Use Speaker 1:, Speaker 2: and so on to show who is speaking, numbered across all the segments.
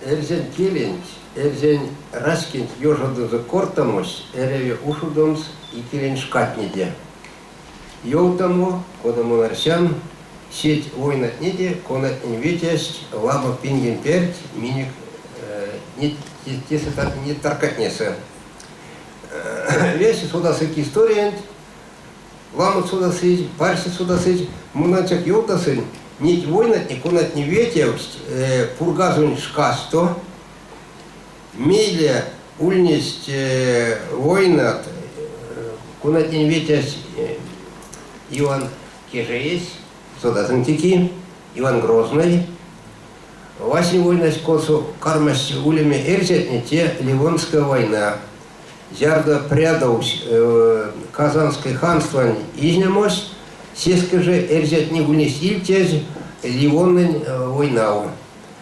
Speaker 1: Эрзянь келенть, эрзянь раськенть ёжодонзо кортамось эряви ушодомс икелень шкатнеде. Ёвтамо, кода мон арсян, сеть войнатнеде, конатнень ветясть ламо пингень перть минек неть таркатнесэ. Весе содасыть историянть, ламот содасызь, парсте содасызь, мон ансяк ёвтасынь, неть войнатне, конатне ветявсть Пургазонь шкасто, мейле ульнесть войнат, конатнень ветясь Иван Кежеесь, содасынк теке, Иван Грозный. Васень войнась, косо кармасть улеме эрзятне, те Ливонская война. Зярдо прядовсь Казанской ханствань изнямось, сеске же эрзятне ульнесть ильтязь Ливононь войнав.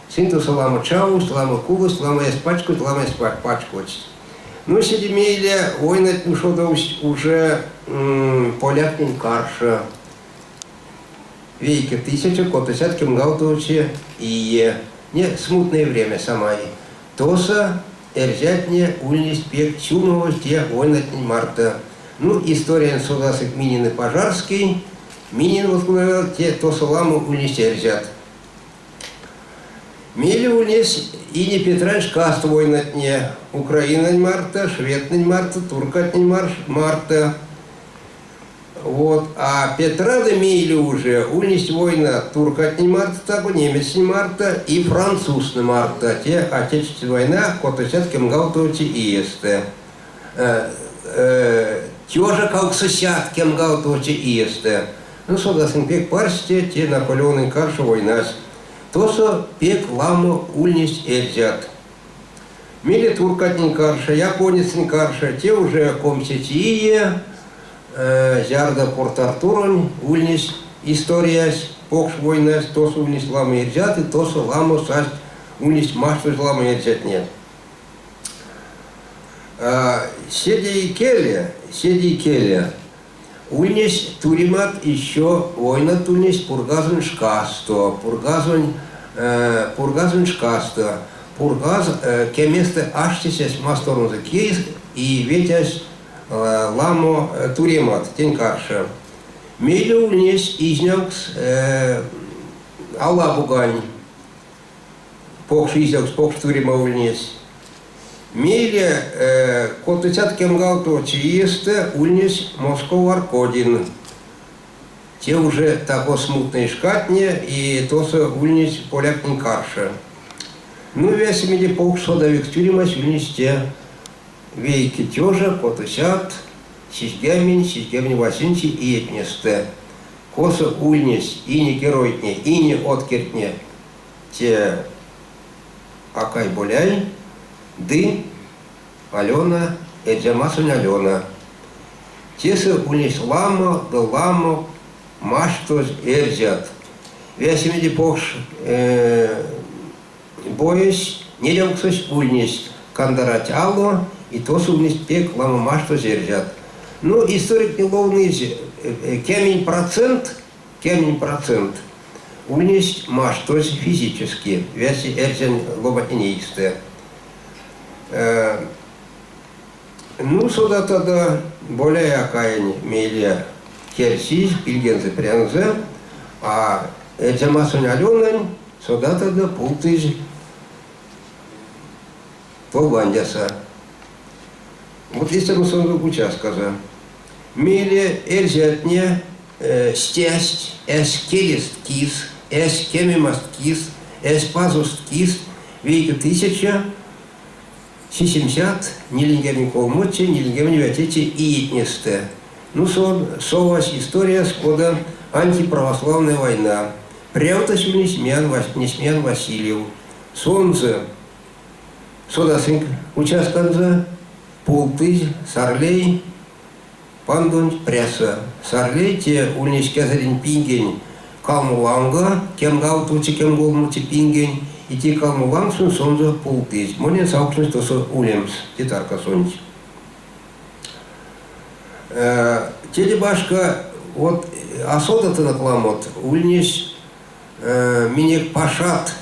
Speaker 1: Сынь тосо ламо чавсть, ламо кулость, ламо эзть пачкодть, ламо эзть пачкодсть. Ну, седе мейле войнатне ушодовсть уже поляктнень каршо. Вейке тысяча котосядт кемгавтовоце ие. Не смутное время самай. Тосо эрзятне ульнесть пек сюлмавозь те войнатнень марто. Ну, историянь содасыть Минин и Пожарский. Минин вот те тосо ламо ульнесть эрзят. Мейле ульнесь Ине Петрань шкасто войнатне Украинань марто, шведтнэнь марто, туркатнень марто. Вот. А Петрадо мейле уже ульнесть война туркатнень марто, таго немецтнень марто и французтнэ марто. Те Отечественная война котосядт кемгавтовоце иестэ. Тёжа кавксосядт кемгавтовоце иестэ. Ну, содасынь пек парсте те Наполеононь каршо войнась. Тосо пек ламо ульнесть эрзят. Мейле туркатнень каршо, японецтнэнь каршо, те уже комсеце ие, зярдо Порт-Артуронь ульнесь историясь, покш войнась, тосо ульнесть ламо эрзят и тосо ламо састь, ульнесть маштозь ламо эрзятне. Седе икеле, седе икеле ульнесь тюремат еще войнат ульнесь Пургазонь шкасто, Пургазонь, Пургазонь шкасто. Пургаз кеместэ аштесь масторонзо кис и ветясь ламо тюремат тень каршо. Мейле ульнесь изнявкс Алабугань покш изнявкс, покш тюрема ульнесь. Мейле котыцят кемгавтовоце иестэ ульнесь Москов-Аркодин. Те уже таго смутной шкатне, и тосо ульнесь поляктнень каршо. Ну, весемеде покш содавикс тюремась ульнесь те вейке тёжа котысядт сизьгемень сизьгемень васенце иетнестэ, косо ульнесть ине геройтне, ине откертне, те Акай Боляй ды Алена, Эрзямасонь Алена. Тесэ ульнесь ламо ды ламо маштозь эрзят. Весемеде покш боесь, недявксось ульнесь Кандарать ало, и тосо ульнесть пек ламо маштозь эрзят. Ну, историктне ловнызь 10%, 10% ульнесть маштозь физически, весе эрзянь ломантнень эйстэ. Ну, содатадо, Боляй Акаень мейле керсизь пильгензэ прянзо, а Эрзямасонь Алёнань содатадо пултызь толбандясо. Вот истямо сонзэ уцясказо. Мейле эрзятне стясть эсь келест кис, эсь кемемаст кис, эсь пазост кис вейке тысяча сисемсядт ниленьгемень колмоце, ниленьгемень ветеце иетнестэ. Ну, сон совась историяс, кода антиправославная война. Прявтось ульнесь Несмеян Васильев. Сонзэ содасынк участканзо, пултызь Сарлей пандонть прясо. Сарлей те ульнесь кезэрень пингень калмо ланго, кемгавтовоце кемголмоце пингень, и те калмо лангсонть сонзэ пултызь. Монень савкшнось тосо улемс те таркасонть. Теде башка, вот а содатынок ламот, ульнесь минек пашат,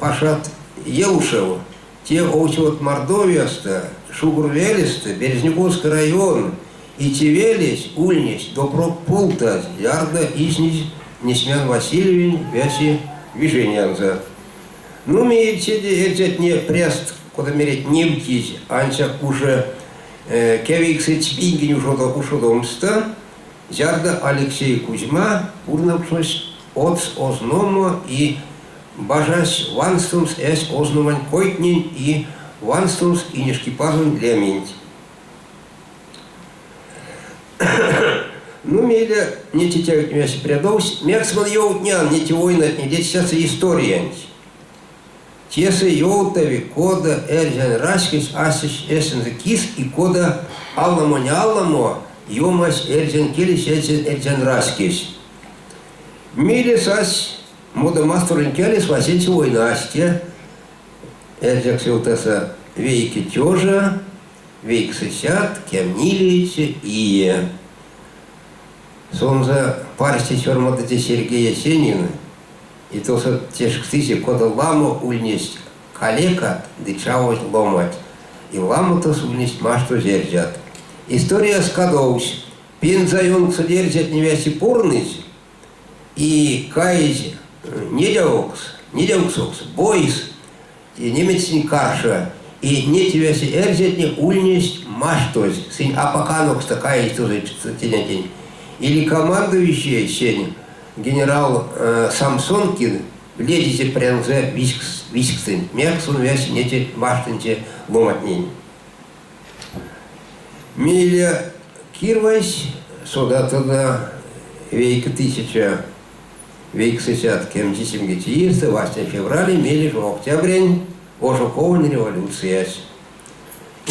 Speaker 1: пашат. Елушев, те овсе од Мордовиясто, Шугурвелестэ, Березниковский район, и те велесь ульнесь допрок пултазь, зярдо изнизь Несмеян Васильевень весе движениянзо. Ну, меельцеде эрзятне пряст, кода мерить, невтизь, ансяк уже кевейксэть пингень ушодомсто, зярдо Алексей Кузьма пурнавкшнось одс озномо и бажась ванстомс эсь озномань койтнень и ванстомс Инешкипазонь лементь. Ну, мейле неть тевтнес прядовсь, мекс мон ёвтнян неть войнатне ледстясы историянть. Тесэ ёвтави, кода эрзянь раськесь аштесь эсензэ кис и кода аламонь-аламо ёмась эрзянь келесь эрзянь раськесь. Мейле сась модамасторонь келес васенце войнась, те эрзякс ёвтаса вейке тёжа, вейксэсядт кемнилееце ие. Сонзэ парсте сёрмадызе Сергей Есенин, и тосо тешкстызе, кода ламо ульнесть калекат ды чавозь ломанть, и ламо тосо ульнесть маштозь эрзят. Историясь кадовсь. Пенза ёнксо эрзятне весе пурнызь и каизь недявокс, недявксокс, бойс немецтнень каршо. И неть весе эрзятне ульнесть маштозь, сынь апак каизь тозо тенетень. Или командующий сень генерал Самсонкин ледизе прянзо виськстэнть, мекс сон весе неть маштынзе ломантнень. Мейле кирвайсь содатано вейке тысяча вейксэсядт кемзисемге иестэ васня феврале, мейле жо октябрянь ожоковонь революциясь.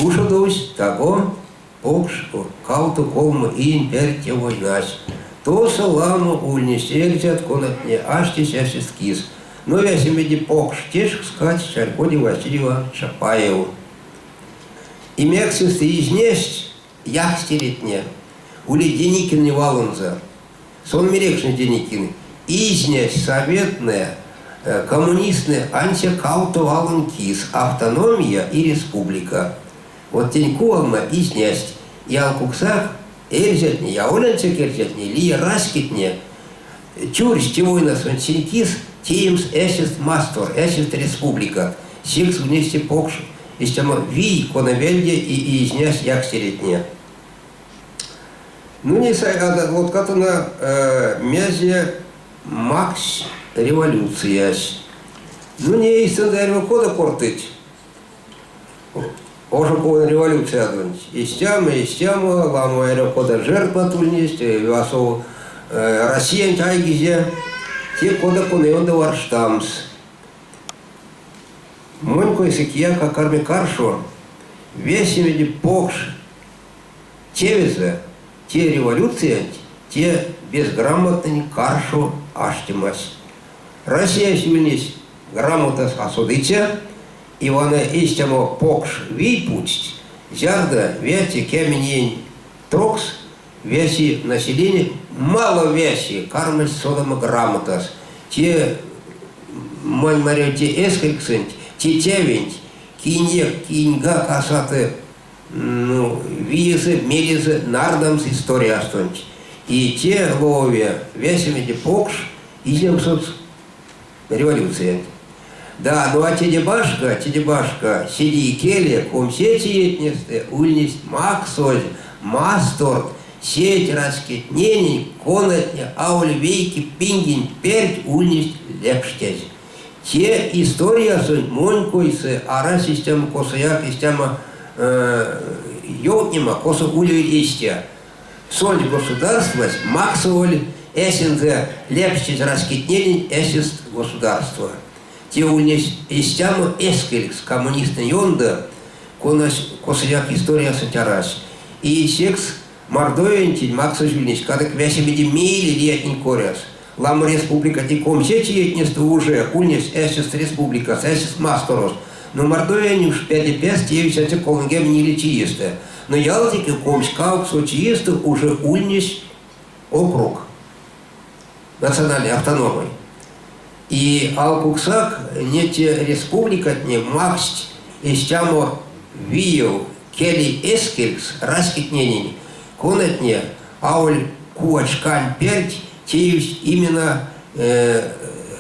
Speaker 1: Ушодовсь таго покш кавто-колмо иень перть те войнась. Тосо ламо ульнесть эрзят, конатне аштесть эсест кис. Но весемеде покш тешкскадсь чарькоди Василий Иванович Чапаев. И мекс изнесть якстеретне, ули Деникин валонзо. Сон мерекшнесь Деникин. Изнясь советное, коммунистное ансяк кавто валонь кис, автономия и республика. Вот тень кувалма изнясть и алкуксак эрзятне, яволянцек эрзятне, лия раськетне, тюрсть войнасонть сень кис, теемс эсест мастор, эсест республика. Секс ульнесть покш истямо вий, кона вельде и изнясь якстеретне. Ну, не лоткатано мезе макссь революциясь. Ну, не эйсэнзэ кода кортыть. Ожоковонь революциядонть. Истямо, истямо, ламо эрьва кода жертват ульнесть, васов Россиянть айгизе, те кода кона варштамс. Монь койсэ кияк а карми каршо, весемеде покш тевезэ те революциянть, те безграмотнань каршо аштемась. Россиясь ульнесь грамотас а содыця, и вана истямо покш вий путсть, зярдо весе кемень трокс весе население мало весе кармасть содамо грамотас. Те монь маряв те эскельксэнть, те тевенть, киньгак, киньгак а саты ну, виезэ, мелезэ нардамс историястонть. И те лове весемеде покш изнявксокс революциянть. Да, ну а теде башка, седе икеле комсеце иетнестэ ульнесть максозь масторт сеть раськетненень, конатне аволь вейке пингень перть ульнесть лепштязь. Те историясонть монь койсэ арась истямо косояк истямо ёвтнема, косо улевель истя. Сонсь государствась максоволь эсензэ лепштязь раськетненень эсест государства. Те ульнесь истямо эскелькс коммунистнэнь ёндо, конась косояк историясонть арась. И секс Мордовиянтень максозь ульнесь, кадык весемеде мейле лиятнень коряс. Ламо республикатне комсеть иетнестэ уже ульнесь эсест республикас, эсест масторост. Но Мордовиянь уш педе пес теевсь 34 иестэ. Но ялатеке 28 иестэ уже ульнесь округ национальной автономной. И алкуксак неть республикатне макссть истямо виев келей эскелькс раськетненень, конатне аволь кувать шкань перть теевсть именно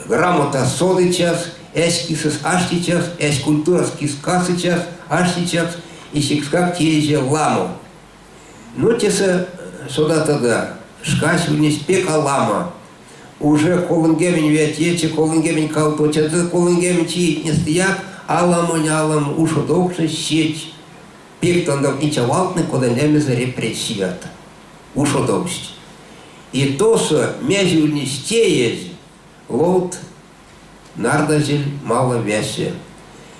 Speaker 1: грамотас содыцякс, эсь кисэс аштицякс, эсь культурас кис касыцякс, аштицякс и секскак теезь ламо. Ну, тесэ содатадо, шкась ульнесь пек аламо. Уже 35-це, 36-це, 30 читнестэяк аламонь-аламо ушодовкшность сеть пек тандавтниця валтнэ, кода лемезэ репрессият. Ушодовсть. И тосо мезе ульнесь теезь, ловт нардазель мало весе.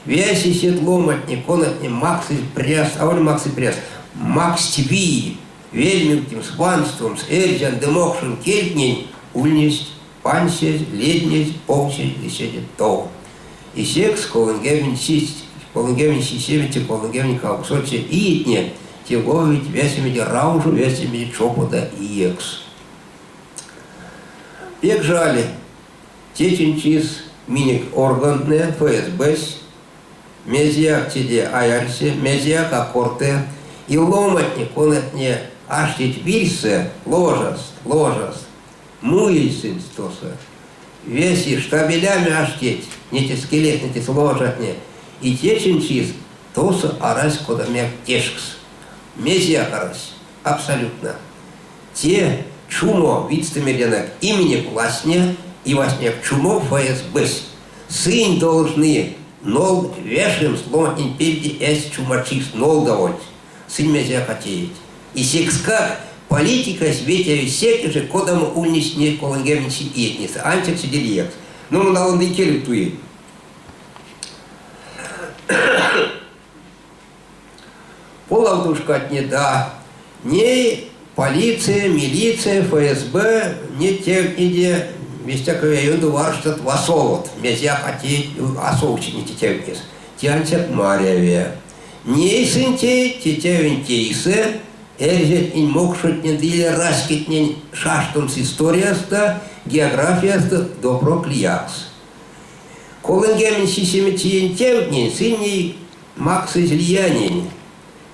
Speaker 1: Весе сеть ломантне, конатне максызь пряст, аволь максызь пряст, макссть вий вельмевтемс, ванстомс эрзянь ды мокшонь кельтнень ульнесть пансезь, леднезь, повсезь ды седе тов. И секс 37-це, 38-це иетне те ловить весемеде раужо, весемеде чопода иекс. Пек жаль, течинь чис минек органтнэ, ФСБ-сь, мезеяк теде а арси, мезеяк а корты, и ломантне, конатне аштить вирьсэ, ложаст, ложаст, муизь сынст тосо. Веси штабелями аштить, неть скелетнэ, те ложатне, и течинь чис тосо арась кодамояк тешкс. Мезеяк арась. Абсолютно. Те чумо, видьстэ мердянок, имени властне и васняк чумо ФСБ-сь. Сынь должны нол вешемс ломантнень пельде эсь чумочист нолдавольть. Сынь мезеяк а теить. И секскак политикась ветяви секе же, кодамо ульнесь не 30 иетнесэ, ансяк седе лиякс. Ну, налонды икелев туи. Полавтушкатне, да, ней полиция, милиция, ФСБ, не тевтнеде, вестяк ёндо варштат васолот, мезеяк а теить, а совсить не тевтнес. Те ансяк маряви. Ней сынь теить, те тевень тейсэ, эрзятнень, мокшотнень ды или раськетнень шаштомс историясто, географиясто допрок лиякс. 37 иень тевтнень сынь ней максызь лиянень.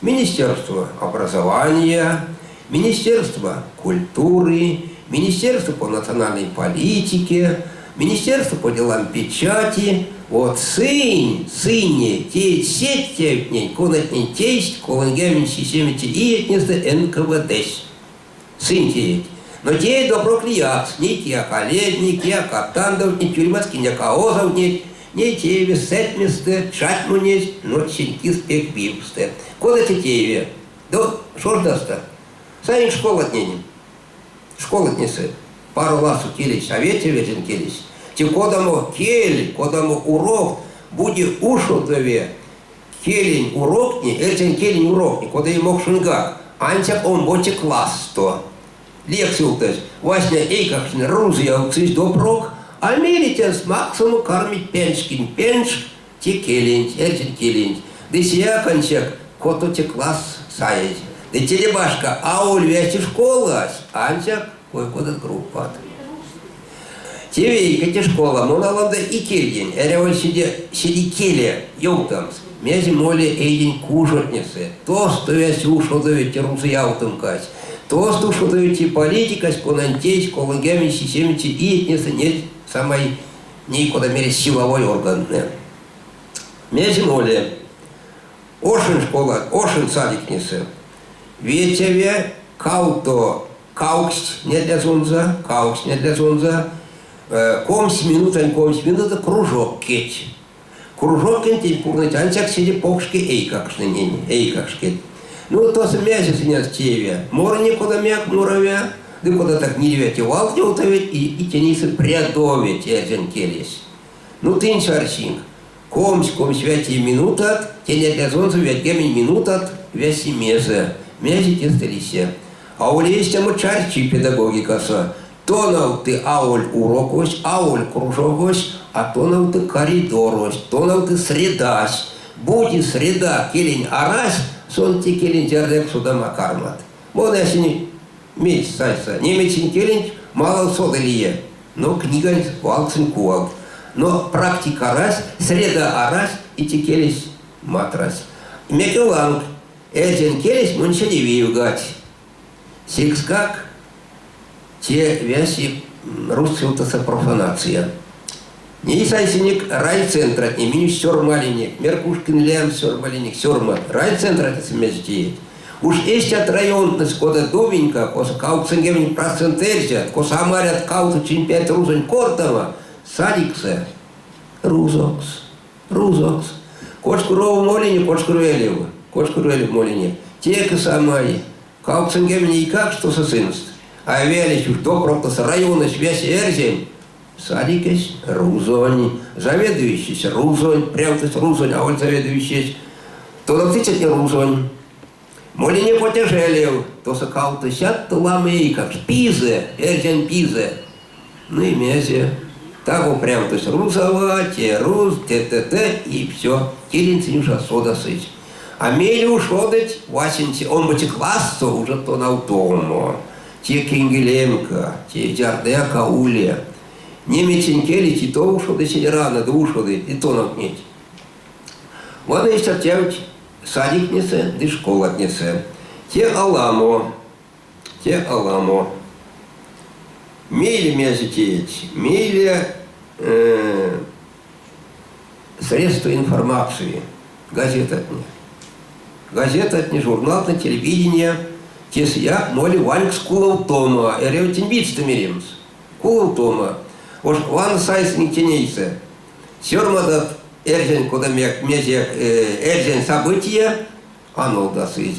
Speaker 1: Министерство образования, Министерство культуры, Министерство по национальной политике, Министерство по делам печати. Вот сынь, сыне, те сеть тевтнень, конатнень тейсть, 37 иетнестэ НКВД-сь. Сынь тееть. Но те допрок лиякс, не кияк ледни, кияк а тандавтнить, тюрьмас киньгак а озавтнить, не тееви сэтьместэ, чатьмонезь, но сень кис пек виевстэ. Кода те тееви? Да шождасто. Саинк школатнень. Школатнесэ паро ладсо келесь, а ветя ветень келесь. Те кодамо кель, кодамо урок бути ушодови келень уроктне, эрзянь келень уроктне, кода и мокшоньгак, ансяк омбоце классто. Лекция ютась. Васня эйкакштне рузыявксызь допрок, а мейле тенст максомо кармить пеншкинь пеншк те келенть, эрзянь келенть. Ды сеяк ансяк котоце класс саезь. Ды теде башка аволь весе школась, ансяк кой-кодат группат. Те вейке те школа, мон аламдо икельдинь, эряволь седе седикеле ёвтамс, мезе моли эйдень кужотнесэ. Тосто весе ушодови те рузыявтомкась, тосто ушодови те политикась, конань тейсь 37 иетнесэ неть самай ней кода мерить силовой органтнэ. Мезе моли? Ошонь школат, ошонь садиктнесэ. Ветяве кавто кавксть недлязонзо, кавксть недлязонзо, 20 минутань 20 минута кружок кеть. Кружоккентень пурныть ансяк седе покшке эйкакштненень, эйкакшкеть. Ну, тосо мезе сынясь тееве. Морыне кодамояк мораве, ды кода так нилеветь валт ёвтаветь и тенесэ прядоветь эрзянь келесь. Ну, тынсь арсинк. 20, 25 минутат, те недлязонзо ведьгемень минутат весемезэ. Мезе тестэ лиси? Аволь истямо чарькси педагогикасо. Тонавты аволь урокось, аволь кружокось, а тонавты коридорось, тонавты средась. Бути среда келень арась, сон те келенть зярдояк содамо кармат. Мон эсень мельс сайса. Немецень келенть малав содылия, но книганть валгсынь кувалт. Но практика арась, среда арась и те келесь матрась. Мекевланг, эрзянь келесь монь седе виевгадсь. Секскак те веси русский профанация. Ней сайсынек райцентратне, минь сёрмалинек, Меркушкин лем сёрмалинек, сёрмат. Райцентратне мезе тееть? Уж истят районтнэс, кода Дубинька, косо 80% эрзят, косо а марят кавто 5 рузонь кортамо, садиксэ рузокс, рузокс. Кочкурова молине, Кочкурвелев, Кочкурвелев молине. Теке самай, 80 эйкакшт сынст. А велесь уж допрок районось весь эрзянь, садикесь рузонь, заведующийсь рузонь, прявтось рузонь, аволь заведующийсь, тонавтыцятне рузонь. Молине Отяжелев, тосо кавтосядт ламо эйкакшт, пизэ, эрзянь пизэ. Ну и мезе. Таго прявтось рузава, те руз, те т-т, и все. Келенть уж а содасызь. А мейле ушодыть васенце, омбоце классо уже тонавтомо. Те кенгелемка, те зярдояк а уле. Немецень келесь и то ушодыть седе рано, ды ушодыть, и тонавтнить. Вана истя тевть садиктнесэ ды школатнесэ. Те аламо, те аламо. Мейле мезе тееть? Мейле средства информации, газетатне. Газетатне, журналтнэ, телевидения, тесэяк моли ванькс куловтомо, эрявить видьстэ меремс. Куловтомо. Уж вана сайсынек тень эйсэ. Сёрмадат эрзянь кодамояк мезеяк эрзянь события, а нолдасызь.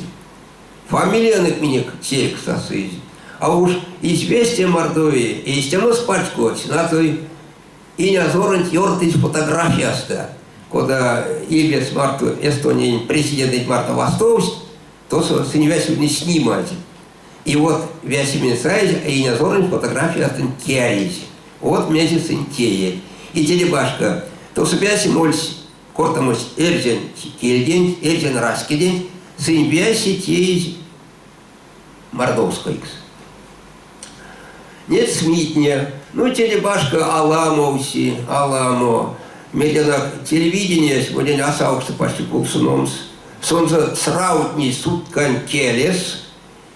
Speaker 1: Фамилиянок минек черькстасызь. А уж Известия Мордовии истямо пачкодсь, натой инязоронть ёртызь фотографиясто, кода Ильвес марто Эстониянь президентэнть марто вастовсть, тосо сынь весе снимать. И вот весемень саизь, а инязоронть фотографиястонть керизь. Вот мезе сынь тееть. И теде башка, тосо весе мольсь кортамось эрзянь кельденть, эрзянь раськеденть, сынь весе теизь мордовскойкс. Неть СМИтне, ну, теде башка аламо уси, аламо. Мельганок телевидениясь, монень а савкшны почти кулсономс. Сонзэ сравтни суткань келес,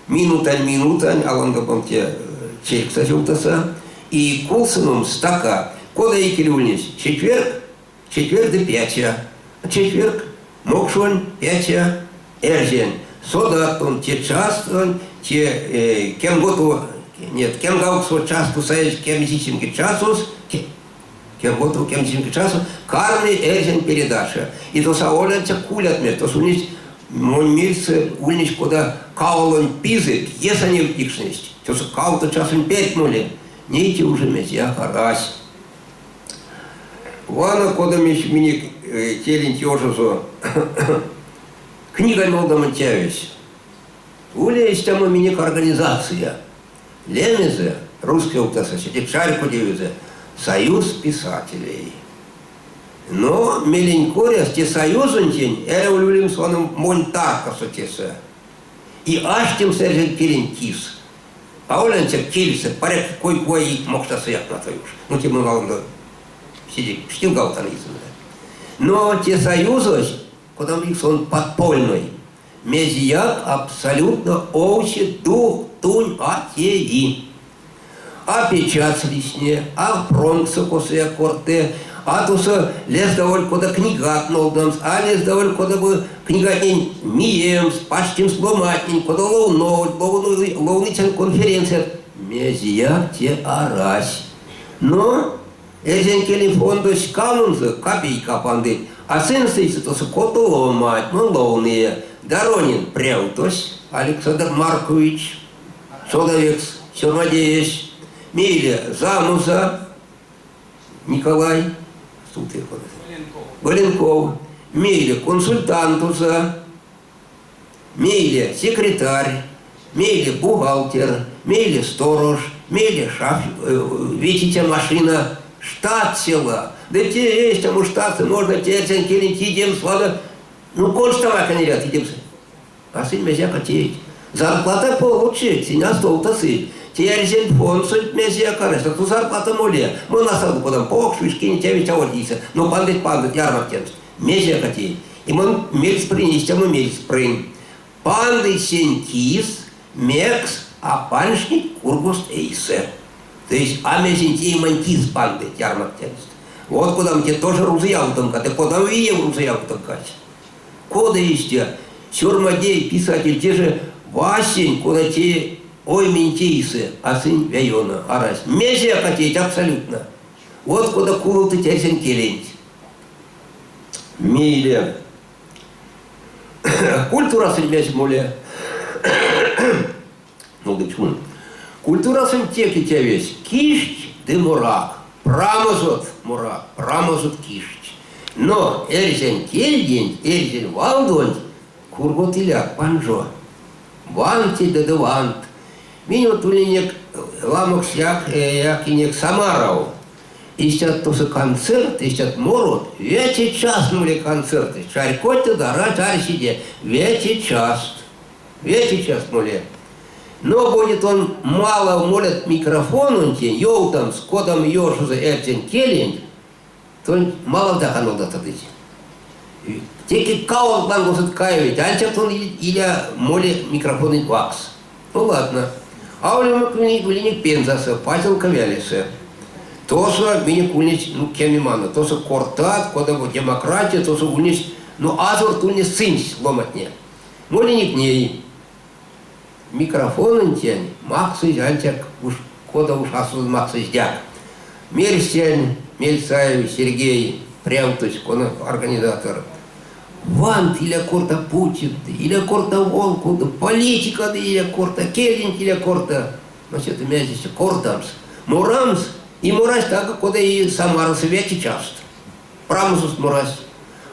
Speaker 1: минутань-минутань, алангопом те черькстась ёвтаса, и кулсономс стака. Кода икеле ульнесь? Четверг, четверг ды пятя. Четверг, мокшонь, пятя, эрзянь. Содат тон те частонь, те кемготово, нет, кемгавксово часто саезь кемзисемге часос, кемготово кемзисемге часос, карми эрзянь передача. И тосо аволь кулят тосо ульнесь монь мельсэ ульнесь кода кавалонь пизэ, пьеса невтикшнесть. Тосо кавто часонь перть моли. Ней те уже мезеяк арась. Вана кода минек келенть ёжозо книгань нолдамо тевесь. Ули истямо минек организация. Лемезэ, русский ёвтаса, седе чарькодевезэ, Союз писателей. Но мелень коряс те союзонтень эряволь улемс вана монь таркасо тесэ. И аштемс эрзянь келень кис. Аволь ансяк кельсэ, паряк кой-кой мокшасояк натой уш. Ну, те мон валондо седе пштилгавтан эйсэнзэ. Но те союзось, кодамо сон подпольной, мезеяк абсолютно овсе дух тунь а теи. А печатьс лисни, а промкссо косояк корты, а тосо лездаволь кода книгат нолдамс, а лездаволь кода бы книгатнень миемс, пачтемс ломатнень, кода ловновольть, ловныцянь конференцият. Мезеяк те арась. Но эрзянь келень фондось ськамонзо копейка пандыть, а сынст эйсэ тосо кото ломанть, мон ловныя. Доронин прявтось Александр Маркович, содавикс сёрмадеесь, мейле Зануза Николай Голенков, мейле консультантуза, мейле секретарь, мейле бухгалтер, мейле сторож, мейле шаф, ветиця машина, штат цела. Ды те истямо штатсо можно эрзянь келенть идемс, ладно, ну конштамак а мерят идемс. А сынь мезеяк а теить. Зарплата получить, сынь а столтасы. Те эрзянь фондсонть мезеяк арась, то зарплата моле. Мон а содан, кода покш вишкине тевесь аволь но пандыть пандыть ярмак тенст. Мезеяк а теить. И мон мельс прынь, истямо мельс прынь. Пандыть сень кис, мекс а панжнить кургост эйсэ. То есть а мезень теемань кис пандыть ярмак тенст. Вот кодамо те тоже рузыявтомка, те кодамо виев рузыявтомкась. Кода истя? Сёрмадей, писатель те же васень, кода те оймень тейсы, а сынь ве ёно арась. Мезеяк а теить абсолютно. Вот кода куловтыть эрзянь келенть. Мейле культурасонть мезть моле? Ну, Культурасонть теке тевесь кишть ды морак. Прамозот морак, прамозот кишть. Но эрзянь кельденть, эрзянь валдонть кургот иляк панжо. Вант ды вант. Минь вот улинек ламоксть якинек Самарав. Истят тосо концерт, истят морот, вете част моли концерты. Чарькодьте, арась арсиде, вете част. Вете част моли. Но будет он мало молит микрофононтень, ёвтамс, кодамо ёжозо эрзянь келенть, то мало так нолдатадызь. Теке кавол лангозот каявить, ансяк тон иля моли микрофононть ваксс. Ну ладно. А улинек Пензасо, Пазелка велесэ. Тосо минек ульнесь, ну, кемемано, тосо кортат, кодамо демократия, тосо ульнесь, ну, азорт ульнесь сынсь ломантне. Молинек ней. Микрофононтень максызь ансяк уш кода уш а максызь дяк. Мерсь тень Мельцаев Сергей, прявтось, кона организатор. Вант, иля корта Путин, иля корта Волков, политика иля корта, келенть иля корта. Значит, мезесь кортамс, морамс, и морась так, кода и Самарасо вете част. Прамозост морась.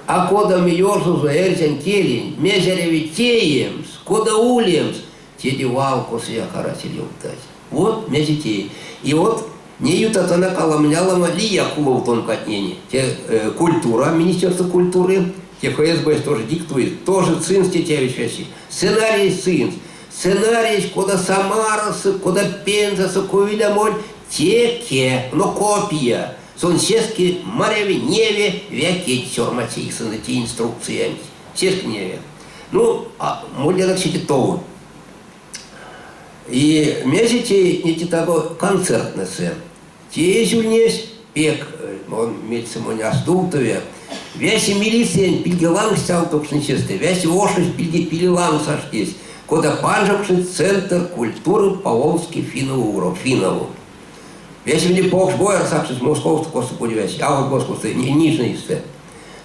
Speaker 1: А кодамо ёжозо эрзянь келень, мезе эряви теемс, кода улемс, теде вал косояк арасель ёвтазь. Вот мезе теи. И вот не ютатано аламня-аламо лия куловтомкатнень. Те культура, Министерство культуры, те ФСБ тоже диктует, тоже сынст тевесь веси. Сценарий сынст. Сценарий, кода Самарасо, кода Пензасо, Ковилямонь, теке, но копия. Сон сеске маряви неяви вякеть сёрмадсь те инструкциянть. Сеске неяви. Ну, а молянок седе тов. И мезе те не таго концертнэсэ. Теезь ульнесь пек, он мельсэ монь а стувтови, весе милициянь пильге лангс сявтокшнось, весе ошось пильге пиле лангс аштесь, кода панжокшнось Центр культуры Поволжский финно-угров, Финову. Весе минек покш бой арсакшнось Московсто, косто пудевесь, а вот Московсто, Нижнейстэ.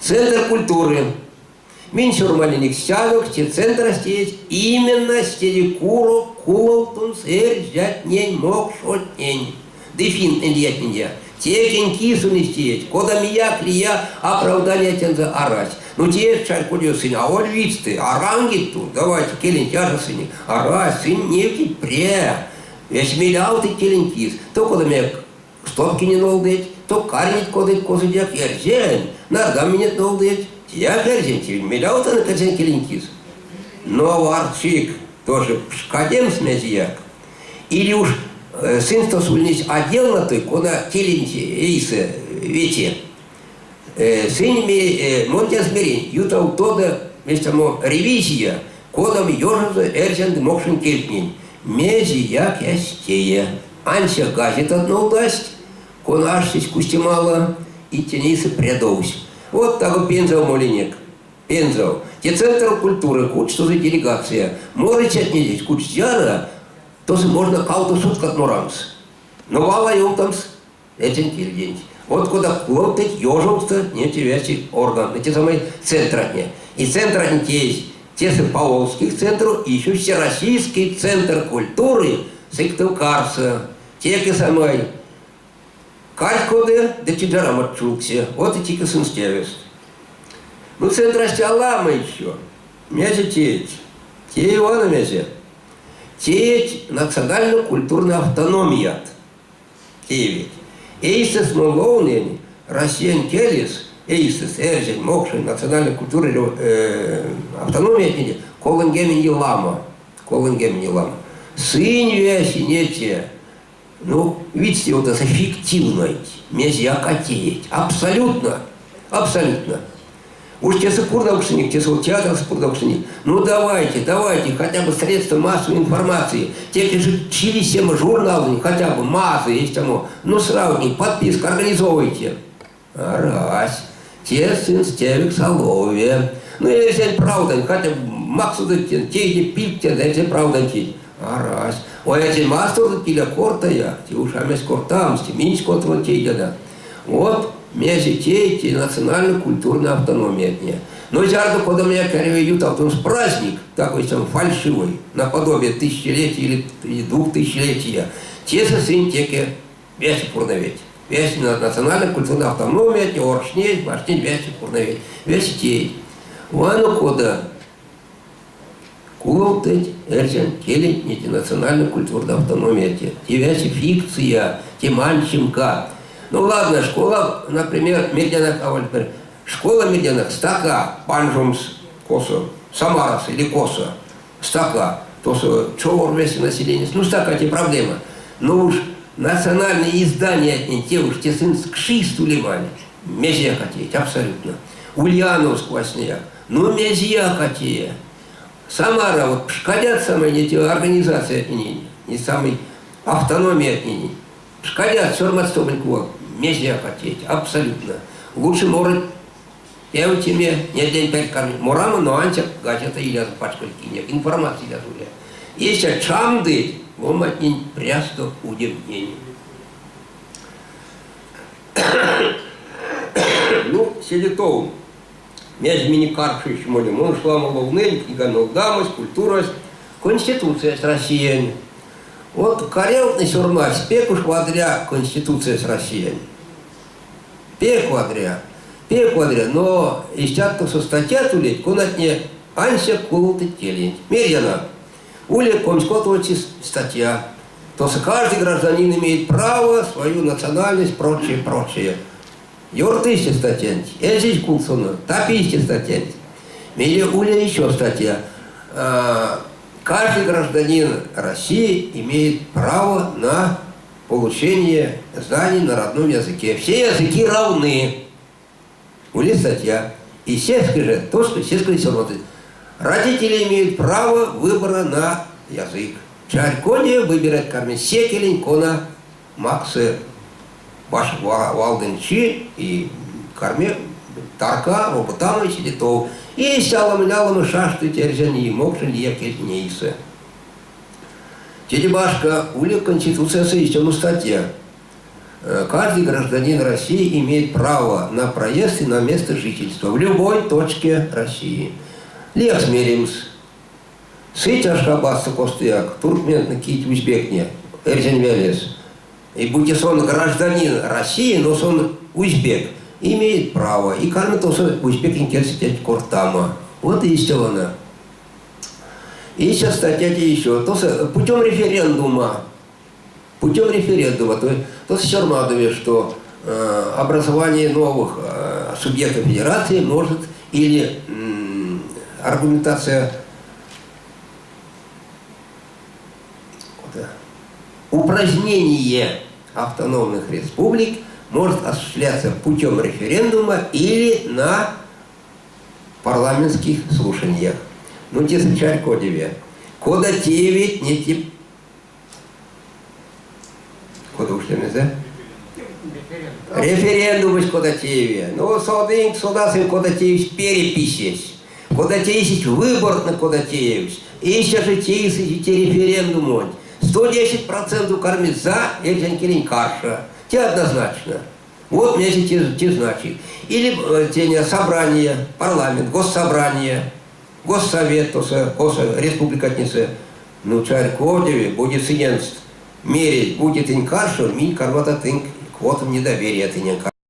Speaker 1: Центр культуры. Минь сёрмалинек стядок, те центрась теезь именно седе курок куловтомс эрзятнень, мокшотнень ды финнтнэнь лиятнень. Текень кис ульнесь теезь, кода мияк лия оправдания тензэ арась. Ну те чарькодеё сынь аволь видьстэ, а рангить тут, давайте келенть яжасынек. Арась, сынь невтить пря. Весь мелявтыть келень кис. То кода мияк стопки не нолдыть, то карнить кодыть косыдяк эрзянь, нардаминеть нолдыть, теяк эрзянь тевень мелявтанок эрзянь келень кис. Но варчик тоже пшкадемс мезеяк. Или уж сынст ульнесь отдел на той, кона келенть эйсэ вети. Сынь мон тенст меринь, ютавтодо местямо ревизия, кодамо ёжозо эрзянь ды мокшонь кельтнень. Мезеяк эзь тее. Ансяк газетат нолдасть, кона аштесь кустемало, и тенейсэ прядовсь. Вот таго Пензав молинек. Пензав. Те Центр культуры, кучтозо делегация. Морыцятне здесь кучтяно, тосо можно кавто суткат морамс. Но вал а ёвтамс этень кельденть. Вот кода куловтыть ёжовсто не весе органы, те самые центратне. И центратне есть те Поволжских центров и еще Всероссийский центр культуры Сыктывкарса. Теке самой Карть коды ды чиджарам чулксе. Вот и тика сынст тевест. Ну, центрась аламо еще. Мезе тееть? Те Ивана мезе? Тееть национально-культурная автономият. Теевить. Эйсэст мон ловнынь Россиянь келес, эйсэст эрзянь, мокшонь национальной культуры автономиятнеде 30 ламо. 30 ламо. Сынь весе не те. Ну, видите, вот это фиктивность, мезеяк а тееть. Абсолютно. Абсолютно. Уж тесэ пурнавкшнынек, тесэ театрс пурнавкшнынек. Ну давайте, давайте, хотя бы средства массовой информации, те же Чилисема журналы, хотя бы массы есть тому. Ну сравни, подписка организовывайте. Арась. Те сынст тевекс а ловови. Ну, эрзянь правдань, хотя бы максодо теде пильгть, эрзянь правдань тейть. Арась. Ой, эрзянь мастордо иля кортаяк, те уж а мезть кортамс, те минсь котро тейтяно. Вот мезе тейть те национально-культурной автономиятне. Но зярдо кодамояк эряви ютавтомс праздник, такой сам фальшивый, наподобие тысячелетия или двухтысячелетия, тесэ сынь теке весе пурнавить. Весе национально-культурной автономия, оршнезь, варштнезь, весе пурнавить. Весе тееть. Вано кода куловтыть эрзянь келенть не национально-культурной автономия те. Те весе фикция, те манчемка. Ну ладно, школа, например, мердянок, а вот, школа мердянок стака панжомс косо, Самарас или косо, стака, тосо човор весе население, ну стака те проблема. Но уж национальные издания те уж те сынст кшист улевали. Мезеяк а тееть, абсолютно. Ульяновск васняяк. Ну мезеяк а тееть. Самара, вот пшкадят самые не те организации от не, не самой автономии от не. Пшкадят, сёрмадстоманть мезеяк а тееть, абсолютно. Лучше может тевтеме недлянь перть карми морамо, но ансяк газета илязо пачколь кинек, информация илязо уле. Истя чамдыть, ломантнень прясто удемтнень. Ну, седе тов. Мезть минек каршо молем. Мон ламо ловнынь, книга нолдамось, культурась, Конституциясь Россиянь. Вот карелтнэ сёрмадсть пек уж вадря Конституциясь Россиянь. Пек вадря. Пек вадря, но истят тосо статьят улить, конатне ансяк куловтыть келенть. Мерьяна. Ули 29 статья. Тосо каждый гражданин имеет право свою национальность, прочее, прочее. Ёртызь те статьянть, эзизь кулсоно, тапизь те статьянть. Мейле ули еще статья. Каждый гражданин России имеет право на получение знаний на родном языке. Все языки равны. Ули статья. И сельский же, то, что сельский работает. Родители имеют право выбора на язык. Чарькодеме выбирать карми се келенть, кона максы валдонь чи и карми тарка, роботамо седе тов. И аламонь-аламо шаштыть эрзянь и мокшонь лия кельтнень эйсэ. Теде башка, ули Конституциясо истямо статья. Каждый гражданин России имеет право на проезд и на место жительства в любой точке России. Лиякс меремс. Сыть Ашхабадсто костояк, туркментнэ кить узбектне, эрзянь велес. И будь сон гражданин России, но сон узбек, имеет право. И карми тосо узбекень кельсэ кортамо. Вот и истя И сейчас статья еще. Тосо путем референдума. Путем референдума. То, тосо сёрмадови, что образование новых субъектов федерации может или аргументация упразднение автономных республик может осуществляться путем референдума или на парламентских слушаниях. Ну, те чарькодеви. Кода теевить не Кода уж да? Референдумось кода тееви. Ну, содынк, содасынк, кода теевсь переписесь. Кода теевсь выбортнэ кода теевсь. Истя же теевсь те референдумонть. 110% кармить за, эрзянь келень каршо. Те однозначно. Вот мезе те, те значит. Или те собрание, парламент, госсобрание, госсовет, тосо, косо, республикатнесэ. Ну, чарькодеви, будет сыненст мерить, будет тынь каршо, минь карматано тынк квотам недоверия тыненк.